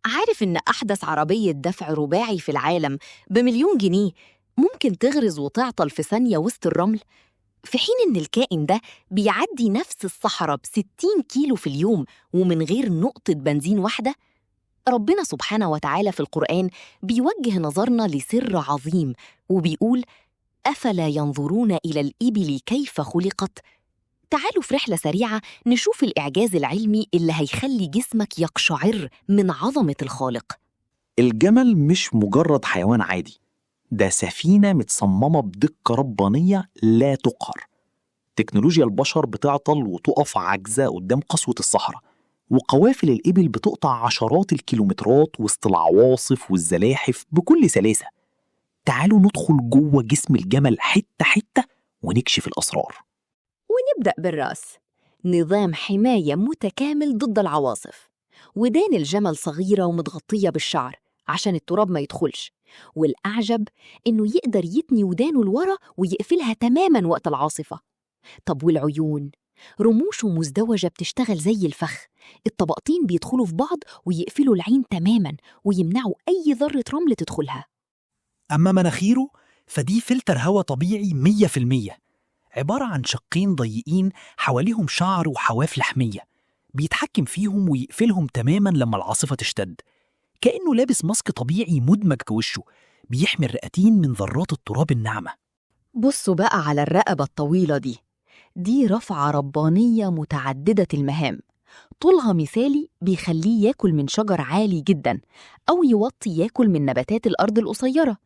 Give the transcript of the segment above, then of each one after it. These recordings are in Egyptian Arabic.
عارف إن أحدث عربية دفع رباعي في العالم ب1 مليون جنيه ممكن تغرز وتعطل في ثانية وسط الرمل، في حين إن الكائن ده بيعدي نفس الصحراء ب60 كيلو في اليوم ومن غير نقطة بنزين واحدة؟ ربنا سبحانه وتعالى في القرآن بيوجه نظرنا لسر عظيم وبيقول: أفلا ينظرون إلى الإبل كيف خلقت؟ تعالوا في رحلة سريعة نشوف الإعجاز العلمي اللي هيخلي جسمك يقشعر من عظمة الخالق. الجمل مش مجرد حيوان عادي، ده سفينة متصممة بدقة ربانية لا تقهر. تكنولوجيا البشر بتعطل وتقف عاجزة قدام قسوة الصحراء، وقوافل الإبل بتقطع عشرات الكيلومترات وسط العواصف والزلاحف بكل سلاسة. تعالوا ندخل جوه جسم الجمل حتة حتة ونكشف الأسرار. ونبدأ بالرأس، نظام حماية متكامل ضد العواصف. ودان الجمل صغيرة ومتغطية بالشعر عشان التراب ما يدخلش، والأعجب إنه يقدر يتني ودانه لورا ويقفلها تماماً وقت العاصفة. طب والعيون؟ رموشه مزدوجة بتشتغل زي الفخ، الطبقتين بيدخلوا في بعض ويقفلوا العين تماماً ويمنعوا أي ذرة رمل تدخلها. أما مناخيره فدي فلتر هوا طبيعي 100%، عبارة عن شقين ضيقين حواليهم شعر وحواف لحمية، بيتحكم فيهم ويقفلهم تماما لما العاصفة تشتد، كأنه لابس ماسك طبيعي مدمج في وشه بيحمي الرئتين من ذرات التراب الناعمة. بصوا بقى على الرقبة الطويلة دي، دي رفعة ربانية متعددة المهام. طولها مثالي بيخليه ياكل من شجر عالي جدا أو يوطي ياكل من نباتات الأرض القصيرة،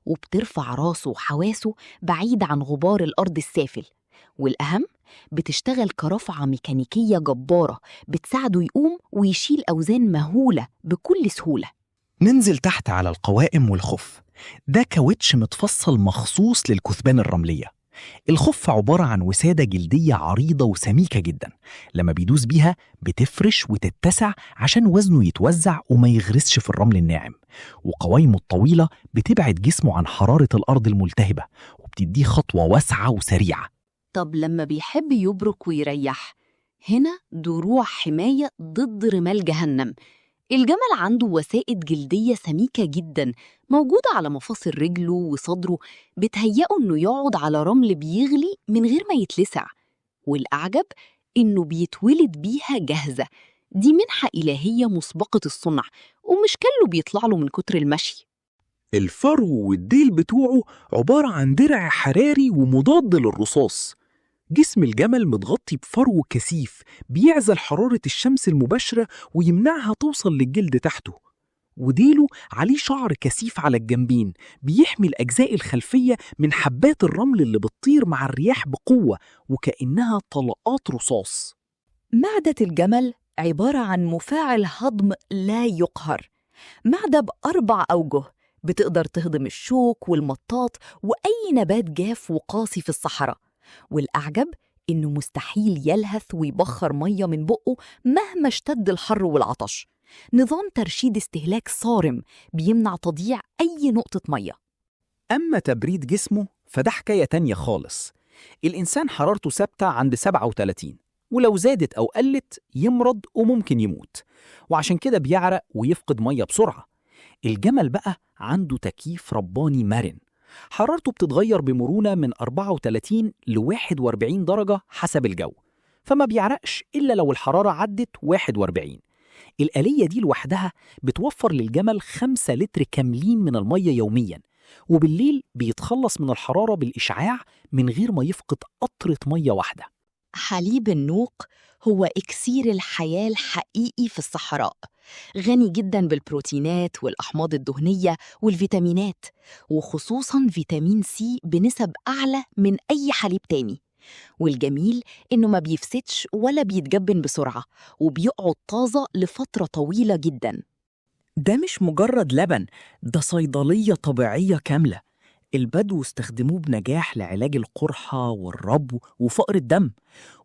وبترفع راسه وحواسه بعيد عن غبار الأرض السافل. والأهم، بتشتغل كرفعة ميكانيكية جبارة بتساعده يقوم ويشيل أوزان مهولة بكل سهولة. ننزل تحت على القوائم والخف. ده كاوتش متفصل مخصوص للكثبان الرملية. الخف عبارة عن وسادة جلدية عريضة وسميكة جدا، لما بيدوس بيها بتفرش وتتسع عشان وزنه يتوزع وما يغرسش في الرمل الناعم. وقوايمه الطويلة بتبعد جسمه عن حرارة الأرض الملتهبة وبتديه خطوة واسعة وسريعة. طب لما بيحب يبرك ويريح، هنا دروع حماية ضد رمال جهنم. الجمل عنده وسائد جلدية سميكة جدا موجودة على مفاصل رجله وصدره، بتهيئه إنه يقعد على رمل بيغلي من غير ما يتلسع. والأعجب إنه بيتولد بيها جاهزة، دي منحة إلهية مسبقة الصنع، ومش كله بيطلع له من كتر المشي. الفرو والديل بتوعه عبارة عن درع حراري ومضاد للرصاص. جسم الجمل متغطي بفرو كثيف بيعزل حرارة الشمس المباشرة ويمنعها توصل للجلد تحته، وديله عليه شعر كثيف على الجنبين بيحمي الأجزاء الخلفية من حبات الرمل اللي بتطير مع الرياح بقوة وكأنها طلقات رصاص. معدة الجمل عبارة عن مفاعل هضم لا يقهر، معدة ب4 أوجه بتقدر تهضم الشوك والمطاط وأي نبات جاف وقاسي في الصحراء. والأعجب إنه مستحيل يلهث ويبخر مية من بقه مهما اشتد الحر والعطش. نظام ترشيد استهلاك صارم بيمنع تضييع أي نقطة مية. أما تبريد جسمه فده حكاية تانية خالص. الإنسان حرارته ثابتة عند 37، ولو زادت أو قلت يمرض وممكن يموت، وعشان كده بيعرق ويفقد مية بسرعة. الجمل بقى عنده تكييف رباني مرن، حرارته بتتغير بمرونة من 34 ل 41 درجة حسب الجو، فما بيعرقش إلا لو الحرارة عدت 41. الآلية دي لوحدها بتوفر للجمل 5 لتر كاملين من المية يومياً، وبالليل بيتخلص من الحرارة بالإشعاع من غير ما يفقد قطرة مية واحدة. حليب النوق هو إكسير الحياة الحقيقي في الصحراء، غني جدا بالبروتينات والأحماض الدهنية والفيتامينات، وخصوصا فيتامين سي بنسب أعلى من أي حليب تاني. والجميل إنه ما بيفسدش ولا بيتجبن بسرعة، وبيقعد طازة لفترة طويلة جدا. ده مش مجرد لبن، ده صيدلية طبيعية كاملة. البدو استخدموه بنجاح لعلاج القرحة والربو وفقر الدم،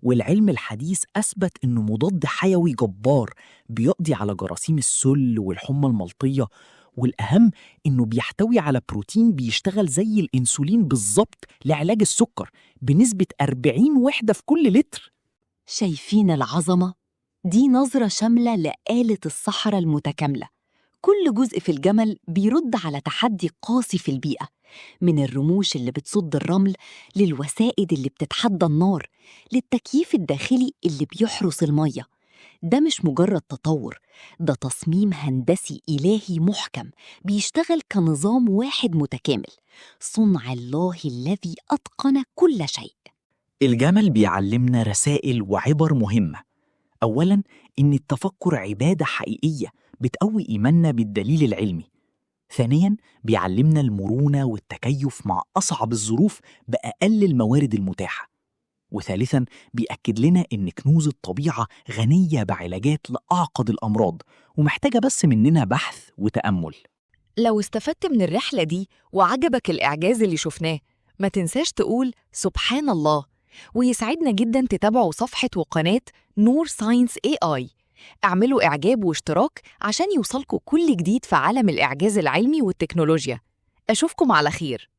والعلم الحديث أثبت إنه مضاد حيوي جبار بيقضي على جراثيم السل والحمى الملطية. والأهم إنه بيحتوي على بروتين بيشتغل زي الإنسولين بالظبط لعلاج السكر بنسبة 40 وحدة في كل لتر. شايفين العظمة؟ دي نظرة شاملة لآلة الصحراء المتكاملة. كل جزء في الجمل بيرد على تحدي قاسي في البيئة، من الرموش اللي بتصد الرمل، للوسائد اللي بتتحدى النار، للتكييف الداخلي اللي بيحرس المية. ده مش مجرد تطور، ده تصميم هندسي إلهي محكم بيشتغل كنظام واحد متكامل. صنع الله الذي أتقن كل شيء. الجمل بيعلمنا رسائل وعبر مهمة. أولاً، إن التفكر عبادة حقيقية بتقوي إيماننا بالدليل العلمي. ثانياً، بيعلمنا المرونة والتكيف مع أصعب الظروف بأقل الموارد المتاحة. وثالثاً، بيأكد لنا إن كنوز الطبيعة غنية بعلاجات لأعقد الأمراض، ومحتاجة بس مننا بحث وتأمل. لو استفدت من الرحلة دي وعجبك الإعجاز اللي شفناه، ما تنساش تقول سبحان الله. ويسعدنا جدا تتابعوا صفحة وقناة نور Science AI. اعملوا إعجاب واشتراك عشان يوصلكوا كل جديد في عالم الإعجاز العلمي والتكنولوجيا. أشوفكم على خير.